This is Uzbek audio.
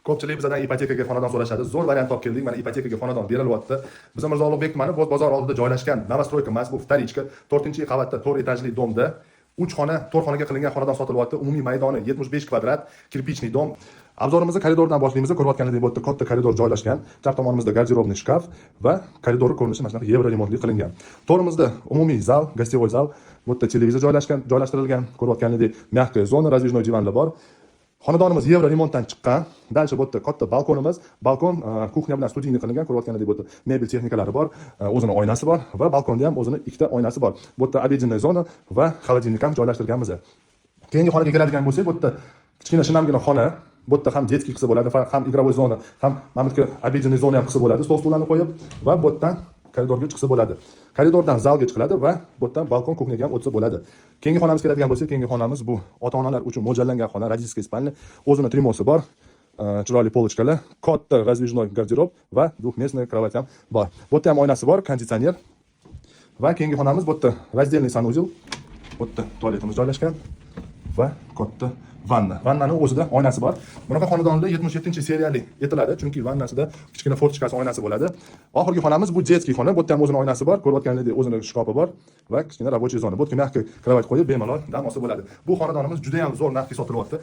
Ko'pchilik bizdan ipotekaga xonadon so'rashadi. Zo'r variant olib keldik. Mana, ipotekaga xonadon berilyapti. Biz Mirzo Ulug'bek tumani, Bo'z bozor oldida joylashgan новостройка Mazbu вторичка, 4-qavatda, 4 etajli дом da 3 xona, 4 xonaga qilingan xonadon sotilyapti. Umumiy maydoni 75 kvadrat, кирпичный дом. Обзор imizni koridordan boshlaymiz. Ko'rayotganingizdek, bu yerda katta koridor joylashgan. Chap tomonimizda гардеробный shkaf va koridori ko'rinishi mana shunaqa евро remontli qilingan. To'rimizda umumiy zal, гостевой zal. Bu yerda televizor joylashgan, joylashtirilgan. Ko'rayotganingizdek, мягкая zona, раздвижной divanlar bor. Xonadonimiz евро remontdan chiqqan. Дальше bu yerda katta balkonimiz. Balkon кухня bilan студийный qilingan. Ko'rayotganingizdek, bu yerda mebel texnikalari bor, o'zini oynasi bor va balkonda ham o'zini ikkita oynasi bor. Bu yerda обеденная zona va холодильник ham joylashtirganmiz. Keyingi xonaga keladigan bo'lsak, bu yerda kichkina shinamgina xona. Bu yerda ham детский qilsa bo'ladi, ham игровой zona, ham mana bu yerga обеденный zona ham qilsa bo'ladi, stol stullarni qo'yib, va bu yerdan koridorga chiqsa bo'ladi. Koridordan zalga chiqiladi va bu yerdan balkon, кухня ga ham o'tsa bo'ladi. Keyingi xonamizga keladigan bo'lsak, keyingi xonamiz bu ota-onalar uchun mo'ljallangan xona, родительская спальня. O'zini трюмо si bor. Chiroyli полочка lar, katta раздвижной garderob va двухместная кровать ham bor. Bu yerda ham oynasi bor, konditsioner. Va keyingi xonamiz, bu yerda раздельный санузел. Bu yerda tualetimiz joylashgan va katta vanna. Vannani o'zida oynasi bor. Bunaqa xonadonlar 77-seriyali aytiladi, chunki vannasida kichkina форточка si, oynasi bo'ladi. Oxirgi xonamiz bu детский xona. Bu yerda ham o'zini oynasi bor. Ko'rayotganingizdek, o'zini shkafi bor va kichkina рабочий zona. Bu yerga мягкий кровать qo'yib, bemalol dam olsa bo'ladi. Bu xonadonimiz juda ham zo'r narxga sotilyapti.